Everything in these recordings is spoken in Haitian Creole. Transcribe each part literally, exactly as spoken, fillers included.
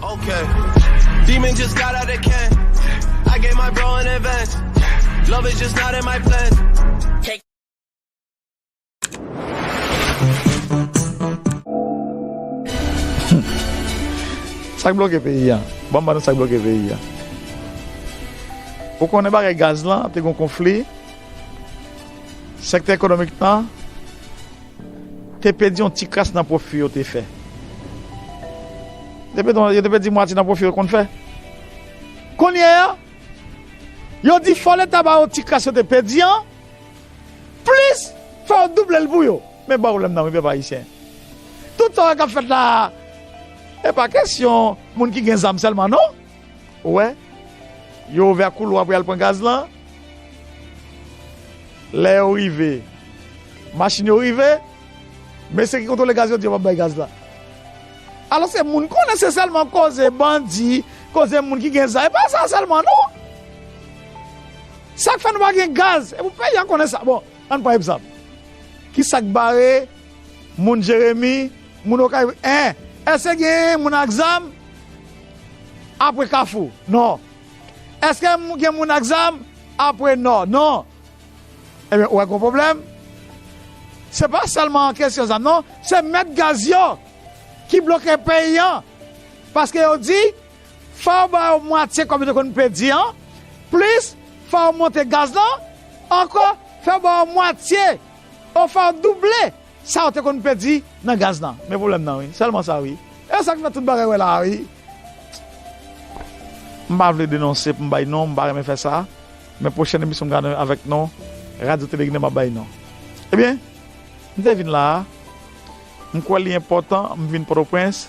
Okay. Demon just got out the can. I gave my bro an advance. Love is just not in my plans. Sa k bloke peyi a? Ban m ba nou sa k bloke peyi a. Ou konnen bagay gaz lan, te gen yon konfli. Sektè ekonomik lan te pèdi yon ti kras nan pwofi yo te fè. Te pèdi, yo te pèdi mwatye nan pwofi yo konn fè. Kounye a, yo di fò Leta ba yo ti kras yo te pèdi an, plis fò yo double l pou yo. Men pwoblèm nan, wi, pèp ayisyen. Tout sa w wè k ap fèt la a, e pa kesyon moun ki gen zam sèlman, non. Ou wè, yo ouvè koulwa pou y al pran gaz lan. Lè yo rive, machin yo rive, mesye ki kontwole gaz yo di yo p ap bay gaz la. Alò se moun konnen se sèlman koze bandi, koze moun ki gen zam. E pa sa sèlman non. Sa k fè nou pa gen gaz? E pou peyi a konnen sa. Bon, ann pran egzanp. Kisa k bare moun Jeremi, moun Okay? En, èske gen moun ak zam apre Kafou? Non. Èske gen moun ak zam apre Nò? Non. Ebyen, ou wè gon pwoblèm. Se pa sèlman kesyon zam non, se mèt gaz yo ki bloke peyi an. Paske yo di fò yo ba yo mwatye kòb yo te konn pèdi an, plis fò yo monte gaz lan, ankò fò yo ba yo mwatye, o fò yo double sa yo te konn pèdi nan gaz lan. Men pwoblèm nan wi, sèlman sa wi. E sa k fè tout bagay wè la a wi. M pa vle denonse pou m bay non, m pa renmen fè sa. Men pwochèn emisyon m ka nan avèk non, Radyo Tele Ginen m ap bay non. Ebyen, m te vin la a, m kwè li enpòtan m vin Pòtoprens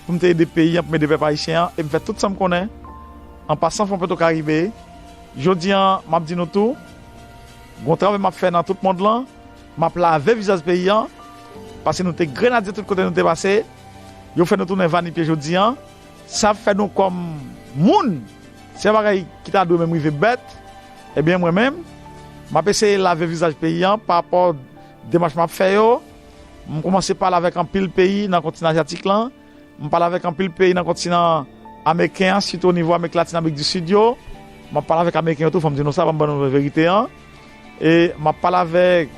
pou m te ede peyi an, pou m ede pèp ayisyen an, e m fè tout sa m konnen. An pasan fon Petro Caribe, jodi an, m ap di nou tou, gon travay m ap fè nan tout mond lan, m ap lave vizaj peyi an, paske nou te grenadye tout kote nou te pase, yo fè nou tounen vanipye jodi an, sa ap fè nou kòm moun, se yon bagay ki ta dwe menm rive bèt, ebyen mwen menm, m ap eseye lave vizaj peyi an pa rapò demach m ap fè yo, m kòmanse pale avèk anpil peyi nan kontinan azyatik lan, m pale avèk anpil peyi nan kontinan ameriken an, sitou o nivo Amerik Latin, Amerik di Sid yo. M ap pale avèk ameriken yo tou, fò m di nou sa, ban m ban nou verite an. E m ap pale avèk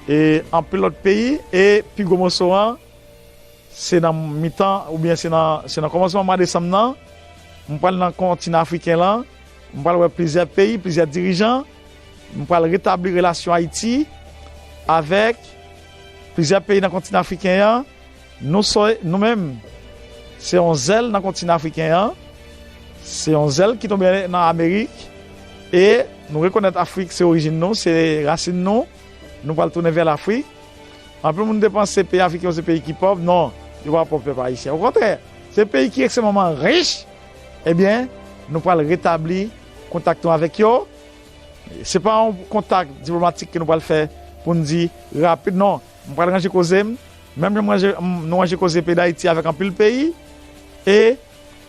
e, anpil lòt peyi, e pi gwo moso an, se nan mitan, oubyen se nan, se nan kòmansman mwa desanm nan, m pral nan kontinan afriken lan, m pral wè plizyè peyi, plizyè dirijan, m pral retabli relasyon Ayiti avèk plizyè peyi nan kontinan afriken an, Nou se, nou menm, se yon zèl nan kontinan afriken an, se yon zèl ki tonbe nan Amerik, e nou rekonèt Afrik se orijin nou, se rasin nou, nou pral tounen vè Lafrik. Anpil moun te panse peyi afriken yo se peyi ki pòv, non, yo pa pòv pèp ayisyen. Okontrè, se peyi ki ekstrèmeman rich, ebyen, nou pral retabli kontak nou avèk yo. Se pa yon kontak diplomatik ke nou pral fè pou n di rapid, non. M pral ranje koze m, menm jan m ranje, m, nou ranje koze peyi Dayiti avèk anpil peyi, e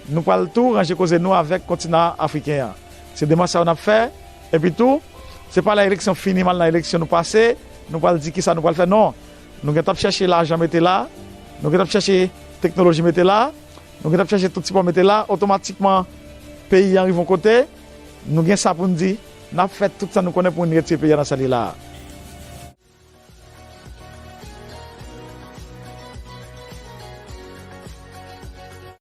nou pral tou ranje koze nou avèk kontinan afriken an. Se demach sa yo n ap fè, epi tou, se pa lè eleksyon fini, m al nan eleksyon, nou pase, nou pral di kisa nou pral fè, non. Nou gentan ap chèche lajan mete la, nou gentan ap chèche teknoloji mete la, nou gentan ap chèche tout sipò mete la, otomatikman, peyi an rive yon kote, nou gen sa pou n di, n ap fè tout sa nou konnen pou n retire peyi a nan sa li la a.